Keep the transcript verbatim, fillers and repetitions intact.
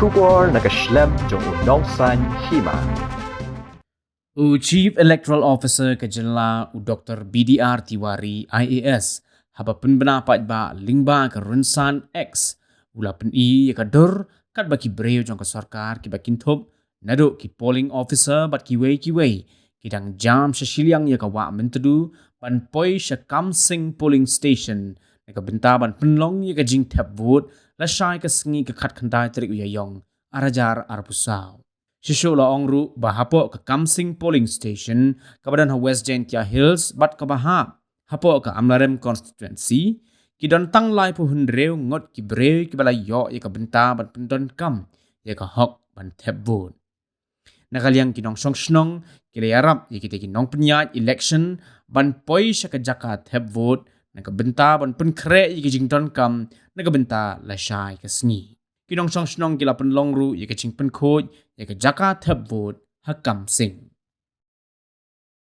Khubor na ka shlem jong u Nongsaiñ Hima. U Chief Electoral Officer ka jylla, u Doktor B D R Tiwari, I A S, haba pynbna paidbah lyngba ka rynsan X, u la pyni ïa ka dur katba ki briew jong ka sorkar kiba kynthup naduh ki polling officer bad kiwei kiwei ki dang jam sha shiliang ïa ka Wah Myntdu ban poi sha Kamsing polling station na ka bynta ban pynlong ïa ka jingthep vote lashai ka sngi ka khatkhyndai tarik u Ïaïong arhajar arphew saw. Shisha la ong ruh ba hapoh ka Kamsing polling station kaba don ha West Jaintia Hills bad kaba hap hapoh ka Amlarem constituency, ki don tang laiphew hynriew ngut ki briew kiba la ïoh ïa ka bynta ban pyndonkam ïa ka hok ban thep vote. Na ka liang ki nongshong shnong ki la ïarap ïa kita ki nongpynïaid election ban poi sha ka jaka thep vote na ka bynta ban pynkhreh ïa ki jingdonkam na ka bynta lashai ka sngi. Ki nongshong shnong ki la pynlong ruh ïa ka jingpynkhuid ïa ka jaka thep vote ha Kamsing.